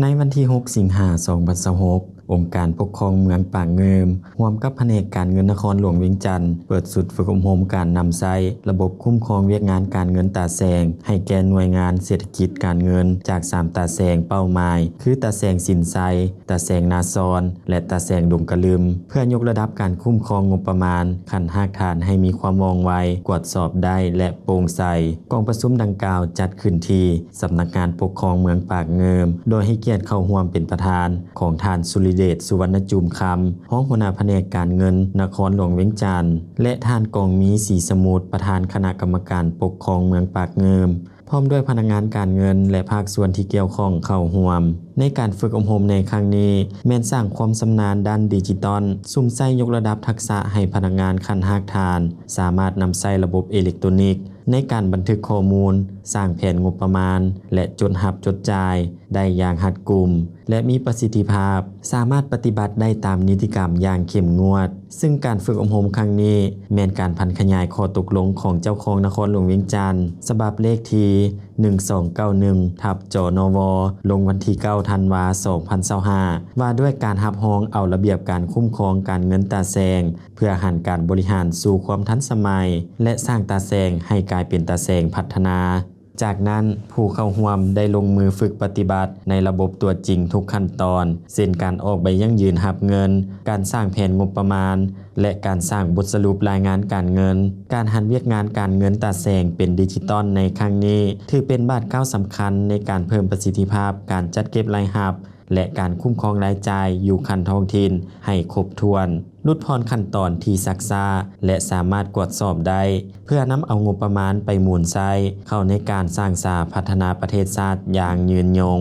ໃນວັນທີຫົກ ສິງຫາ ສອງພັນຊາວຫົກ ອົງການປົກຄອງເມືອງປາກງື່ມ ຮ່ວມກັບພະແນກການເງິນນະຄອນຫຼວງວຽງຈັນ ເປີດຊຸດຝຶກອົບຮົມການນຳໃຊ້ລະບົບຄຸ້ມຄອງວຽກງານການເງິນຕາແສງ ໃຫ້ແກ່ໜ່ວຍງານເສດຖະກິດການເງິນຈາກສາມຕາແສງເປົ້າໝາຍ ຄື ຕາແສງສິນໄຊ, ຕາແສງນາຊອນ ແລະ ຕາແສງດົງກະລຶມ ເພື່ອຍົກລະດັບການຄຸ້ມຄອງງົບປະມານຂັ້ນຮາກຖານໃຫ້ມີຄວາມວ່ອງໄວ, ກວດສອບໄດ້ ແລະ ໂປ່ງໃສ. ກອງປະຊຸມດັ່ງກ່າວຈັດຂຶ້ນທີ່ ສຳນັກງານປົກຄອງເມືອງປາກງື່ມ ໂດຍໃຫ້ກຽດເຂົ້າຮ່ວມເປັນປະທານຂອງທ່ານ ສຸລິເດດ ສຸວັນນະຈູມຄຳ ຮອງຫົວໜ້າພະແນກການເງິນນະຄອນຫຼວງວຽງຈັນ ແລະ ທ່ານ ກອງມີ ສີສະໝຸດ ປະທານຄະນະກຳມະການປົກຄອງເມືອງປາກງື່ມ ພ້ອມດ້ວຍພະນັກງານການເງິນ ແລະ ພາກສ່ວນທີ່ກ່ຽວຂ້ອງເຂົ້າຮ່ວມ. ໃນການຝຶກອົບຮົມໃນຄັ້ງນີ້ ແມ່ນສ້າງຄວາມຊຳນານດ້ານດິຈິຕອນ, ສຸມໃສ່ຍົກລະດັບທັກສະໃຫ້ພະນັກງານຂັ້ນຮາກຖານ ສາມາດນຳໃຊ້ລະບົບເອເລັກໂຕນິກ ໃນການບັນທຶກຂໍ້ມູນ, ສ້າງແຜນງົບປະມານ ແລະ ຈົດຮັບຈົດຈ່າຍໄດ້ຢ່າງຮັດກຸມ ແລະ ມີປະສິດທິພາບ, ສາມາດປະຕິບັດໄດ້ຕາມນິຕິກຳຢ່າງເຂັ້ມງວດ. ຊຶ່ງການຝຶກອົບຮົມຄັ້ງນີ້ ແມ່ນການຜັນຂະຫຍາຍຂໍ້ຕົກລົງຂອງເຈົ້າຄອງນະຄອນຫຼວງວຽງຈັນ ສະບັບເລກທີ ໜຶ່ງສອງເກົ້າໜຶ່ງ ທັບ ຈນວ ລົງວັນທີ ເກົ້າ ທັນວາ ສອງພັນຊາວຫ້າ ວ່າດ້ວຍການຮັບຮອງເອົາລະບຽບການຄຸ້ມຄອງການເງິນຕາແສງ ເພື່ອຫັນການບໍລິຫານສູ່ຄວາມທັນສະໄໝ ແລະ ສ້າງຕາແສງໃຫ້ກາຍເປັນຕາແສງພັດທະນາ. ຈາກນັ້ນ, ຜູ້ເຂົ້າຮ່ວມໄດ້ລົງມືຝຶກປະຕິບັດໃນລະບົບຕົວຈິງທຸກຂັ້ນຕອນ, ເຊັ່ນ ການອອກໃບຢັ້ງຢືນຮັບເງິນ, ການສ້າງແຜນງົບປະມານ ແລະ ການສ້າງບົດສະຫຼຸບລາຍງານການເງິນ, ການຫັນວຽກງານການເງິນຕາແສງເປັນດິຈິຕອນໃນຄັ້ງນີ້ ຖືເປັນບາດກ້າວສຳຄັນໃນການເພີ່ມປະສິດທິພາບການຈັດເກັບລາຍຮັບ ແລະ ການຄຸ້ມຄອງລາຍຈ່າຍຢູ່ຂັ້ນທ້ອງຖິ່ນໃຫ້ຄົບຖ້ວນ, ຫຼຸດຜ່ອນຂັ້ນຕອນທີ່ຊັກຊ້າ ແລະ ສາມາດກວດສອບໄດ້ ເພື່ອນຳເອົາງົບປະມານໄປໝູນໃຊ້ເຂົ້າໃນການສ້າງສາພັດທະນາປະເທດຊາດຢ່າງຍືນຍົງ.